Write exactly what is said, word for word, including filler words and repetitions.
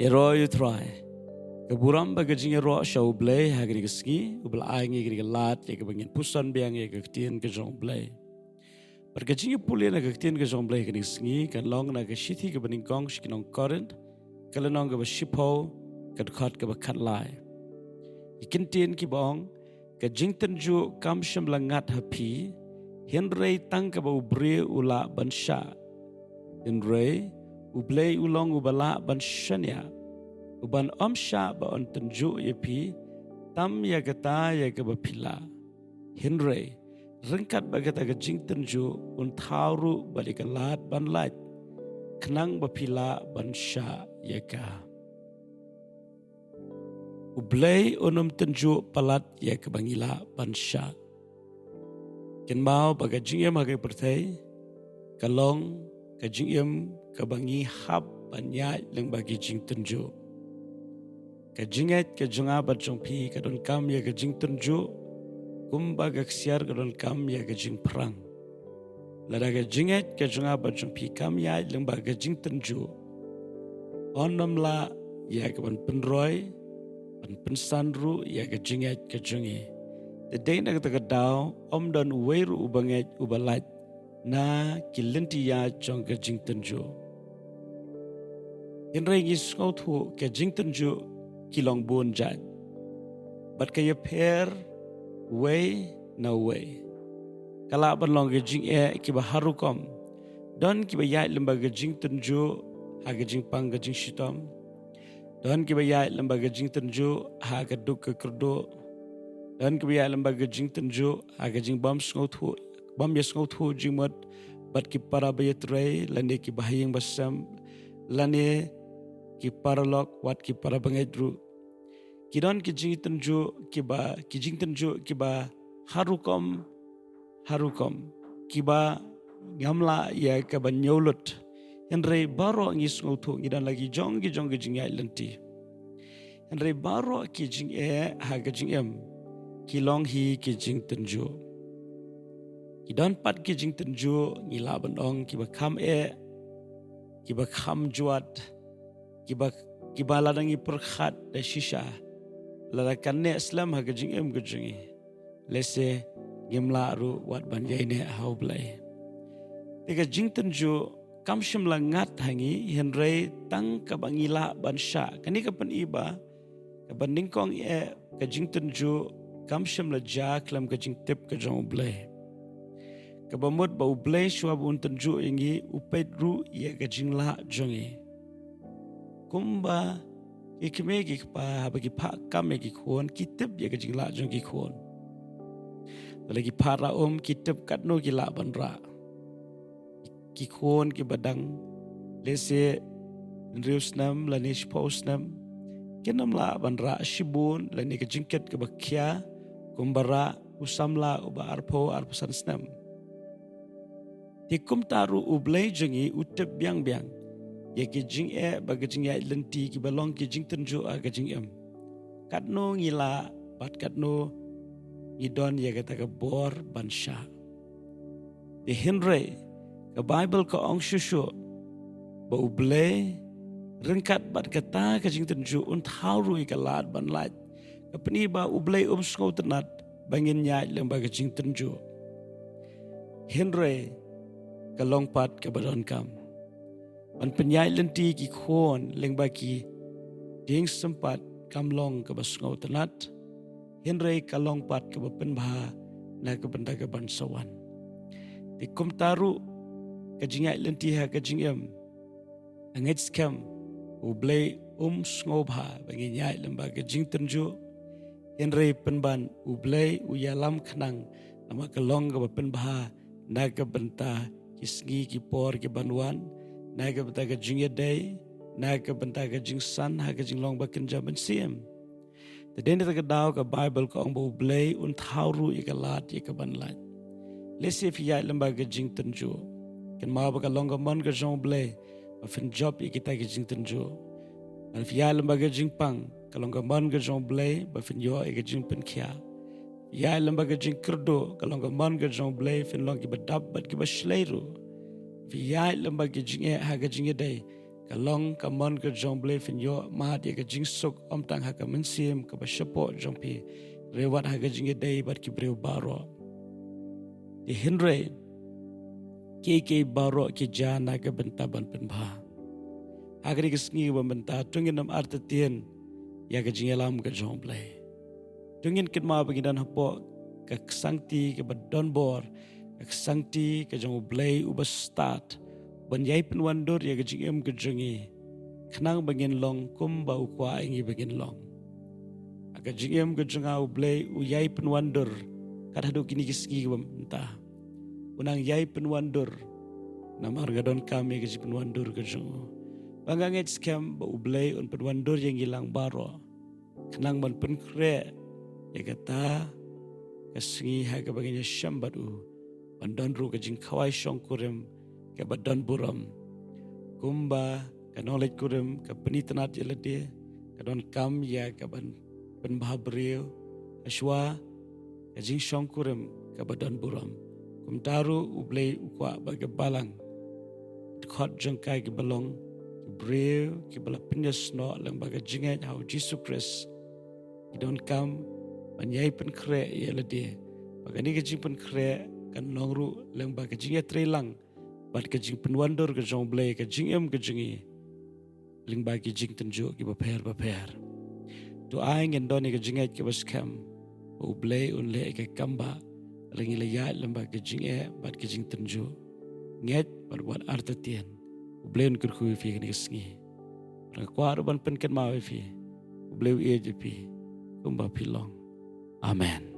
Ïaroh ïa U Trai. Ka burom bad ka jingïaroh sha U Blei ha kane ka sngi, uba la ai ïa ngi kane ka lad ïa kaba ngin puson biang ïa ka ktien ka jong U Blei. Bad ka jingïapule na ka ktien ka jong U Blei ha kane ka sngi kan long na ka shithi kaba nyngkong sha ki nong Korinth, ka lynnong kaba shiphew, ka dkhot kaba khatlai. Ki kyntien kiba ong, ka jingtynjuh kam shym la ngat ha phi, hynrei tang kaba u briew u lah ban shah. Hynrei U Blei u long uba lah ban shaniah, uban ym shah ba un tynjuh ïa phi tam ïa kata ïa kaba phi lah. Hynrei ryngkat bad kata ka jingtynjuh un thaw ruh bad ïa ka lad ban lait, khnang ba phi lah ban shah ïa ka. U Blei un ym tynjuh palat ïa kaba ngi lah ban shah. Kynmaw ba ka jingim ha ka pyrthei ka long ka jingim kaba ngi hap ban ïaid lyngba ki jingtynjuh. Ka jingngeit ka jong nga bad jong phi ka donkam ïa ka jingtynjuh, kumba ka ksiar ka donkam ïa ka jingpyrshang. Lada ka jingngeit ka jong nga bad jong phi kam ïaid lyngba ka jingtynjuh, yn ym lah ïa ka ban pynroi, ban pynsan ruh ïa ka jingngeit ka jong ngi. Te dei na kata ka daw, ym don uwei ruh uba ngeit uba lait na ki lynti ïaid jong ka jingtynjuh. Hynrei ngi sngewthuh ka jingtynjuh ki long bun jait, bad ka ïapher uwei na uwei. Ka lah ban long ka jingeh kiba har rukom. Don kiba ïaid lyngba ka jingtynjuh ha ka jingpang ka jingshitom. Don kiba ïaid lyngba ka jingtynjuh ha ka duk ka kyrduh. Don kiba ïaid lyngba ka jingtynjuh ha ka jingbym sngewthuh, bym ïasngewthuh jingmut bad ki para ba ïatrei, lane ki bahaïing basem, lane ki paralok wat ki para bangeit ruh. Ki don ki jingtynjuh kiba, ki jingtynjuh kiba har rukom, har rukom, kiba ngam lah ïa ka ban ñiewlut. Hynrei baroh ngi sngewthuh ngi don la ki jong ki jong ki jingïaid lynti. Hynrei baroh ki jingeh ha ka jingim ki long hi ki jingtynjuh. Ki don pat ki jingtynjuh ngi lah ban ong kiba kham eh, kiba kham jwat, kiba, kiba lada ngi pyrkhat da shisha, lada kan neh slem ha ka jingim ka jong ngi, lehse ngim lah ruh wat ban ïaineh ha U Blei. Te ka jingtynjuh kam shym la ngat ha ngi, hynrei tang kaba ngi lah ban shah. Kane ka pyni ba kaba nyngkong eh, ka jingtynjuh kam shym la jia khlem ka jingtip ka jong U Blei. Kaba mut ba U Blei shuwa ba un tynjuh ïa ngi u peit ruh ïa ka jinglah jong ngi. Kumba ki kmie ki kpa haba ki phah kam ïa ki khun ki tip ïa ka jinglah jong ki khun. Lada ki phah rah um ki tip katno ki lah ban rah. Ki khun kiba dang lehse hynriew snem lane shiphew snem kin ym lah ban rah shibun lane ka jingkit kaba khia kumba rah u samla uba arphew arphew san snem. Te kumta ruh U Blei jong ngi u tip biang biang ïa ki jingeh bad ki jingïaid lynti kiba long ki jingtynjuh ha ka jingim. Katno ngi lah bad katno ngi don ïa kata ka bor ban shah. Te hynrei ka Baibl ka ong shuh shuh ba U Blei ryngkat bad kata ka jingtynjuh un thaw ruh ïa ka lad ban lait. Ka pyni ba U Blei um sngewtynnat ba ngin ïaid lyngba ka jingtynjuh. Hynrei ka long pat kaba donkam. Ban pynïaid lynti ki khun lyngba ki jingsympat kam long kaba sngewtynnat, hynrei ka long pat kaba pynbha na ka bynta ka ban sa wan. Te kumta ruh ka jingïaid lynti ha ka jingim, nga ngeit skhem U Blei um sngewbha ba ngin ïaid lyngba ka jingtynjuh, hynrei pynban U Blei u ïalam khnang namar ka long kaba pynbha na ka bynta ki sngi ki por ki ban wan, na ka bynta ka jingïadei, na ka bynta ka jingsan ha ka jinglong ba kynja mynsiem. Te dei na kata ka daw ka Baibl ka ong ba U Blei un thaw ruh ïa ka lad ïa ka ban lait. Lehse phi ïaid lyngba ka jingtynjuh. Kynmaw ba ka long ka mon ka jong U Blei ba phin jop ïa kita ki jingtynjuh. Lada phi ïaid lyngba ka jingpang ka long ka mon ka jong U Blei ba phin ïoh ïa ka jingpynkhiah. Phi ïaid lyngba ka jingkyrduh ka long ka mon ka jong U Blei phin long kiba dap bad kiba shlei ruh. Phi ïaid lyngba ka jingeh ha ka jingïadei Ka long ka mon ka jong U Blei phin ïoh mad ïa ka jingsuk ym tang ha ka mynsiem kaba shapoh jong phi, hynrei wat ha ka jingïadei bad ki briew baroh. Te hynrei kiei kiei baroh ki jia na ka bynta ban pynbha. Ha kane ka sngi ba mynta to ngin ym artatien ïa ka jingïalam ka jong U Blei. To ngin kynmaw ba ngi don hapoh ka ksangti kaba don bor, ka ksangti ka jong U Blei uba stad ban ïai pynwandur ïa ka jingim ka jong ngi, khnang ba ngin long kumba u kwah ïa ngi ba ngin long. Ha ka jingim ka jong nga U Blei u ïai pynwandur kat haduh kine ki sngi kaba mynta. U nang ïai pynwandur namar nga donkam ïa ka jingpynwandur ka jong u. Ba nga ngeit skhem ba U Blei un pynwandur ïa ngi lang baroh, khnang ban pynkhreh ïa kata ka sngi ha kaba ngin ïashem bad u, ban don ruh ka jingkhawai shongkurim kaba don burom. Kumba ka nongleit kurim ka pynitynnad ïa lade, ka donkam ïa ka ban pynbha briew, hashwa ka jingshongkurim kaba don burom. Kumta ruh U Blei u kwah ba ka balang, dkhot jong ka kiba long ki briew kiba la pynïasnoh lyngba ka jingngeit ha U Jisu Khrist, ki donkam ban ïai pynkhreh ïa lade, ba kane ka jingpynkhreh kan long ruh lyngba ka jingïatreilang bad ka jingpynwandur ka jong U Blei ka jingim ka jong ngi, lyngba ki jingtynjuh kiba pher bapher. To ai ngin don ïa ka jingngeit kaba skhem ba U Blei un leh ïa ka kam ba la ngi la ïaid lyngba ka jingeh bad ka jingtynjuh. Ngeit bad wat artatien. U Blei un kyrkhu ïa phi kane ka sngi. Nga kwah ruh ban pynkynmaw ïa phi, U Blei u ïeit ïa phi kumba phi long. Amen.